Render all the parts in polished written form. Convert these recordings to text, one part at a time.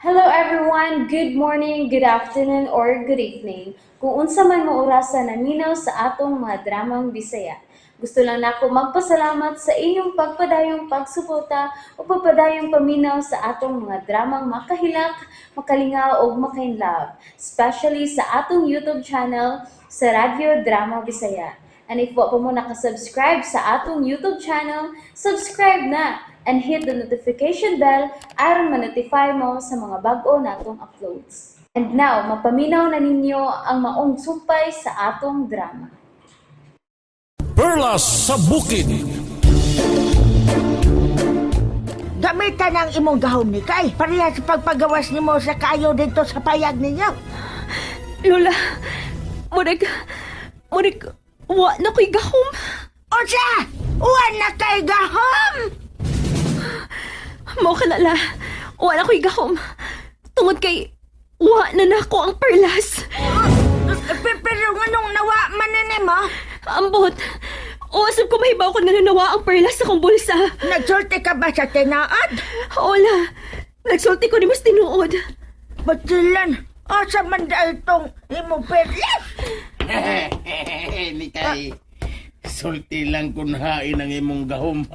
Hello everyone! Good morning, good afternoon, or good evening. Kung unsa man mo orasa naminaw sa atong mga dramang Bisaya. Gusto lang nako magpasalamat sa inyong pagpadayong pagsuporta o pagpadayong paminaw sa atong mga dramang makahilak, makalingaw ug makainlove, especially sa atong YouTube channel sa Radyo Drama Bisaya. And if wa pa mo nakasubscribe sa atong YouTube channel, subscribe na and hit the notification bell aron ma-notify mo sa mga bag-o natong uploads. And now, mapaminaw na ninyo ang maong sumpay sa atong drama. Perlas sa Bukid. Gamitan ang imong gahom ni Kay. Pareha sa pagpagawas nimo sa kaayo dito sa payag ninyo. Lola, murag, wa na ko'y gahom. Unsa? Wa na kay gahom! Mao ka na la, wa na ko'y gahom. Tungod kay, wa na nako ang perlas. Pero nganong nawa man na nimo? Ambot, uasap ko mahibaw ko nga nawa ang perlas sa akong bulsa. Nagsulti ka ba sa tinaad? Hola, nagsulti ko ni mas tinuod. Batilan, asa man dahil tong imong perlas? Ni kay sulti lang kun hain ang imong gahom.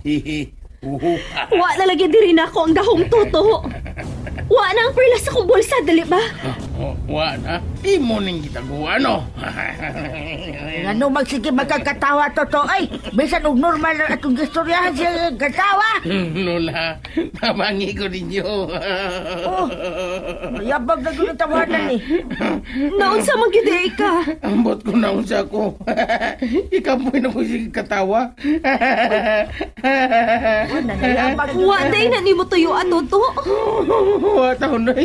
Hihi. Uhu. Wa na lagi diri nako ang gahom, Toto. Wa na ang perlas sa akong bulsa, dali ba? Wa na. Imo ning gitaguan no. Ngano magsige magkakatawa, Toto, ay? Bisan og normal lang atong gistoryahan siya katawa. Lola, tabangi ko ninyo. Oh, yabag na gyud ang tawanan ni. Naunsa man gyud ay ka. Ambot ko na unsa ko. Ikapoy na ko sige katawa. Wa na nayabag. Wa day na nimo tuyo, Toto. Wa taon na.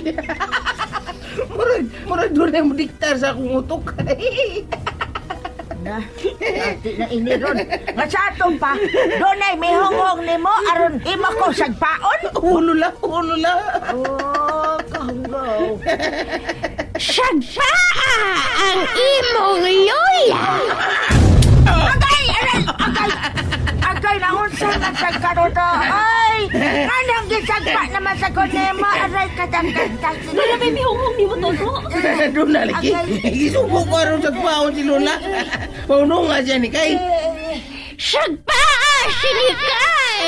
Murag doon na mo diktar sa akong utok. Na, ati na ini ron. Nga sa atong pa, dunay may honghong nimo aron imo ko sagpaon. Ulo la, ulo la. Oh, kahunggaw. Sagpaa ang imong lola. Agay, aray, agay. Agay na unsa man sa karoto. Ay, nganong gisagpa naman sa ko nimo aray kadangkantang. Lola, may mihunghong nimo, Toto. Doon na lagi. Gisubo ko aron sa paon si Lola. Pauno nga siya ni Kay. Sagpaa si Nikay.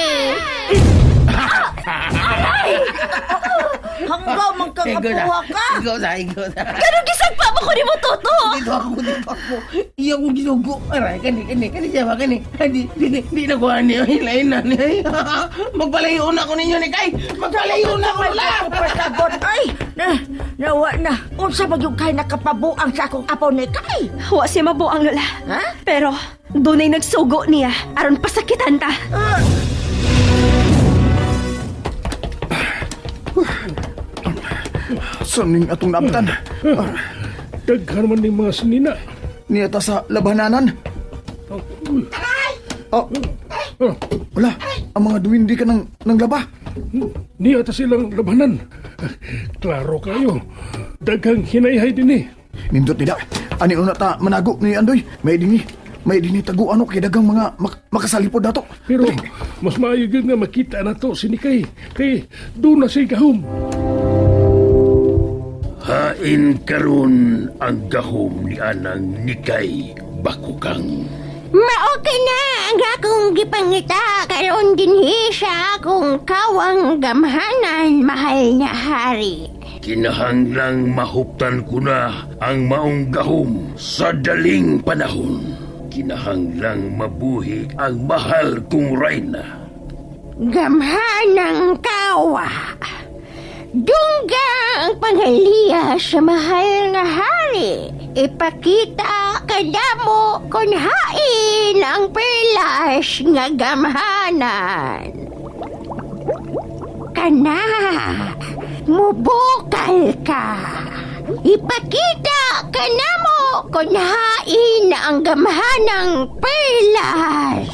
Hanggaw man ka kapuha ka. Ikaw sa, ikaw sa. Ganun gisagpa mo ko nimo, Toto. Dito ako, dito ako. Iya akong gisugo. Aray, kani, kani, kani siya ba, kani. Di, di, di, di na kuha niyo. Hilain na niyo. Magpalayo na ko ninyo ni Kay. Magpalayo na ko, Lola. Pasagot ay. Na, nawa na. Unsa ba yung kay nakapabuang sa akong apo ni Kay? Wa siya mabuang, Lola. Ha? Pero, dunay nagsugo niya aron pasakitan ta. Saning atong naabtan? Daghan man ning mga sinina. Niya ta sa labananan. Oh. Wala, ang mga duwindi ka ng laba. Niya ta silang labanan. Klaro kayo. Daghang hinayhay din eh. Nindot nila. Ani una ta manago ni Andoy. May dini tago ano kay daghang mga makasalipod dato. Pero mas maayo gyud nga makita na to si Nikay. Kay doon na siya gahom. Hain karon ang gahom ni Anang Nikay Bakukang. Mao ka na ang akong gipangita karon dinhi sa akong kawang gamhanan, mahal na hari. Kinahanglang mahuptan ko na ang maong gahom sa daling panahon. Kinahanglang mabuhi ang mahal kong reyna. Gamhanang kawa. Dungga ang panghaliya sa mahal nga hari. Ipakita kadamo kung hain ang perlas nga gamhanan. Kana, mubukal ka. Ipakita kanamo kung hain ang gamhanang perlas.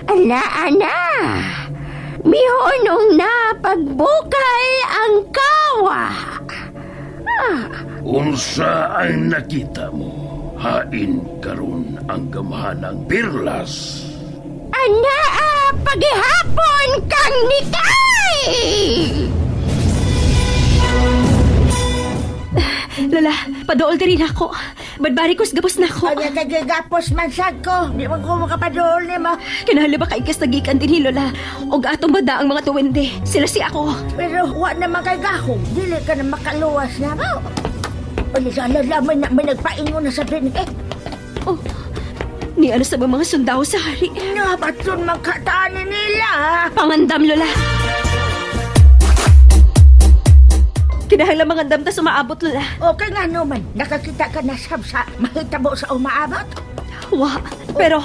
Ala, ana. Mihonong na pagbukal ang kawa. Unsa ang nakita mo? Hain karon ang gamhanang perlas. Anaa, paghihapon ka! Ang Nikay! Lola, padool diri na ako. Badbari ko gapos na ako. Ay, kagigapos man sad ko. Di man ko makapadool ni mo. Kinahanglan ba kay kas nagikan dinhi, Lola? Og atong bada ang mga tuwende. Sila si ako. Pero wa naman kay gahom. Dili ka na makaluwas na mo. Ay, sa alala, may nagpaingon na sa dinig. Eh, Oh, ni ano sa mga sundao sa hari. nabatson magkataan nila. Pangandam, Lola. Kinahanglan mangandam ta sumaabot, Lola. Okay nga naman, nakakita ka na sab sa mahitabo sa umaabot. Wa, pero...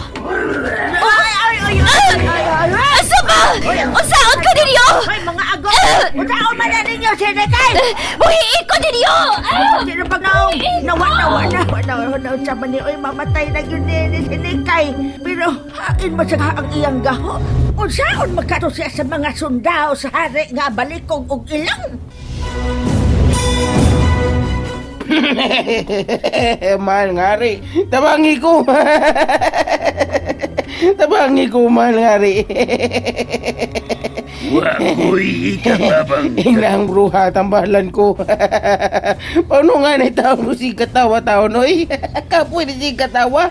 Ay, ay, ay, ay, ay, ay, ay. Asa ba? Unsaon ko ninyo? Ay, mga ago! Unsaon man na ninyo, sinekay! Buhiin ko ninyo! Ah! Sino pag naong? Nawa, nawa, nawa, nawa, nawa, sa mani, oy, mamatay na yun ni sinekay. Pero, hain mo sa ang iyang gaho. Unsaon magkato siya sa mga sundao sa hari nga balikog og ilang? Mahal nga rin. Tabangi ko. Tabangi ko, mahal nga rin. Wa ko'y ikatabang. Inang bruha, tambalan ko. Paano nga na tao ko si katawa tao, noy? Kapoy na si katawa.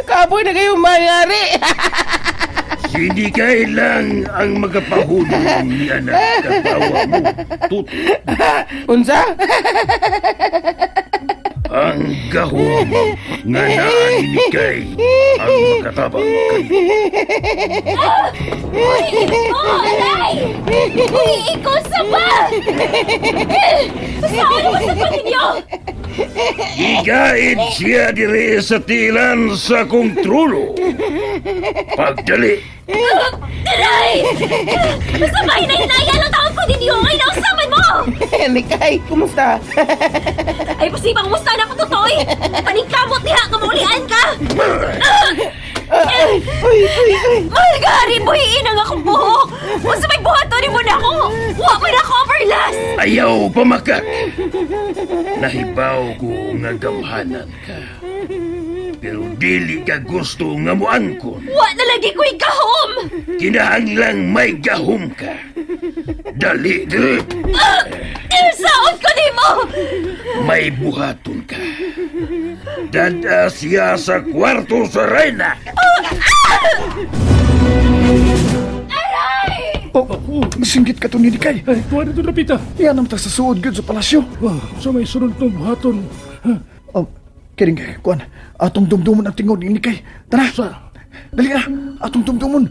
Kapoy na kayo, mahal nga rin. Hindi kailang ang magapahulong ni anak katawa mo, Tuto. Unsa? Ang gahom nga naa ni Kay ang makatabang kay. Oh, aray! Buhiin ko sa ba! Saan mo sa ninyo? Igaid siya diri sa tilan sa kong trulo. Pagdali, Aray! Basta ba hinay-hinaya lang taon ko ninyo? Ay, nausaman mo! Nikay, kumusta? Ay, pasipang musta na ako, Totoy! Paningkamot niya, kamulian ka! Ay, uy, uy, uy. Mahal ka, Hari! Buhiin ang akong buhok! Kung sa may buhaton mo na ako, wa man ako overlast! ayaw pamakak. Nahibaw ko nga gamhanan ka. Pero dili ka gusto nga muangkon. Wa na lagi ko'y gahom! Kinahanglang may gahom ka. Dali, dali. Saon ko nimo! May buhaton ka. Dada siya sa kwarto sa reyna. Oh, singgit ka to ni Nikay. Ay, tuwa na ito napita. Iyan ang ta sa suod gyud sa palasyo. Wah, sa may sunod tong buhaton. Ha? Oh, kiring, kuan, atong dumdumon ang tingog ni Nikay. Tara, Sa? dali na, atong dumdumon.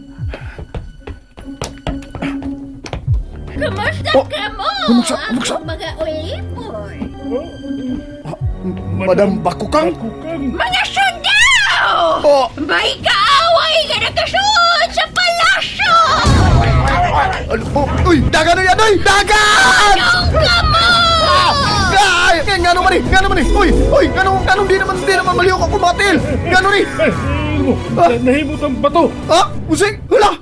Kumusta Oh, ka mo? humuksa, humuksa. Akong mga ulipon. Madam Bakukang? Kukang. Mga sundao! Oh, May kaaway nga nakasuod sa palasyo! oh, uy, dagan na yan, uy, dagan! Yung kamo! Ay, ay, ngano man eh, ngano man eh. Uy, uy, ngano, ngano, di naman malihok ako matil. Ngano ni? Ay, mo, nahimot ang bato. Ha? Usik, hala!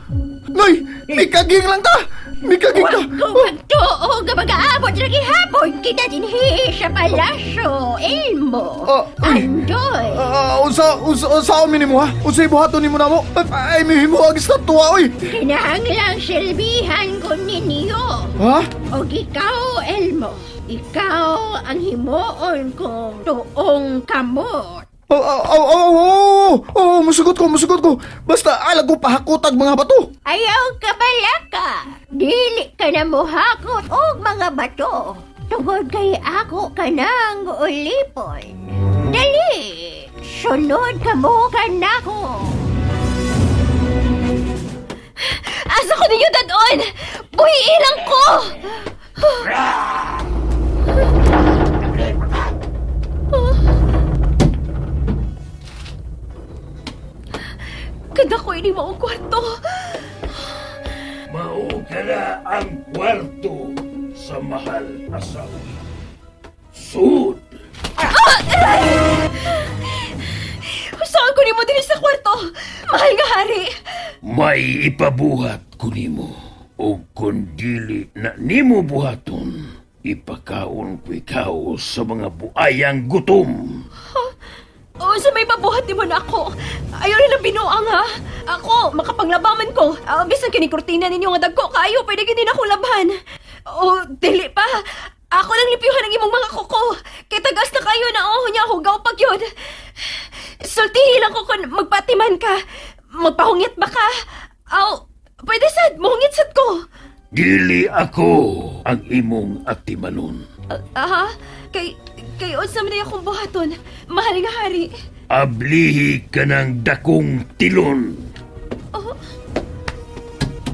Noy, mikaging lang ta! Mikaging ta! Kung magtuo nga mag-aabot na gihapon kita dinhi sa palasyo, Elmo. Ah, uy. Andoy. Ah, unsa, unsa, unsa mi nimo ha? Unsa ibuhaton nimo namo? Ay, mihimo ang estatwa, uy! Kinahanglang silbihan ko ninyo. Ha? Og ikaw, Elmo, ikaw ang himuon kong tuong kamot. Oh, oh, oh, oh, oh, oh, musugot ko, musugot ko. Basta alag ko pahakotag mga bato. Ayaw ka balaka. Dili ka na mohakot og mga bato. Tungod kay ako ka nang ulipon. Dali! Sunod ka mo kanako. Asa ko ninyo dadon! Buhiin lang ko! Kada ko ini mo ang kwarto. Mao ka na ang kwarto sa mahal asawa. Sud! Saan ko nimo dinhi sa kwarto? Mahal nga hari. May ipabuhat ko nimo o kung dili na nimo buhaton, ipakaon ko ikaw sa mga buayang gutom. Unsa may mabuhat nimo nako? Ayaw na lang binuang ha. Ako, makapanglabaman ko. Bisan kini kurtina ninyo nga dagko kaayo, pwede gid ako labhan. O, dili pa. Ako lang limpyuhan ang imong mga kuko. Kay tagas na kayo na oh, nya hugaw pag yun. Sultihi lang ko kung magpatiman ka. Magpahungit ba ka? Aw, pwede sad, muhungit sad ko. Dili ako ang imong atimanon. Aha, kay unsa man akong buhaton, mahal nga hari. Ablihi ka ng dakong tilon. Oh.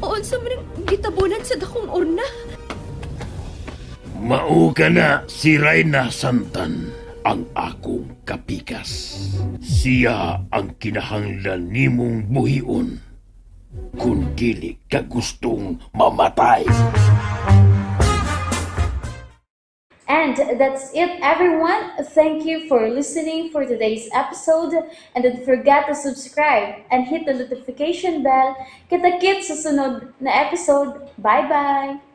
Unsa man ang gitabunan sa dakong urna? Mao ka na si Reyna Santan ang akong kapikas. Siya ang kinahanglan nimong buhion. Kung dili ka gustong mamatay. And that's it, everyone. Thank you for listening for today's episode. And don't forget to subscribe and hit the notification bell. Kita-kits sa sunod na episode. Bye-bye!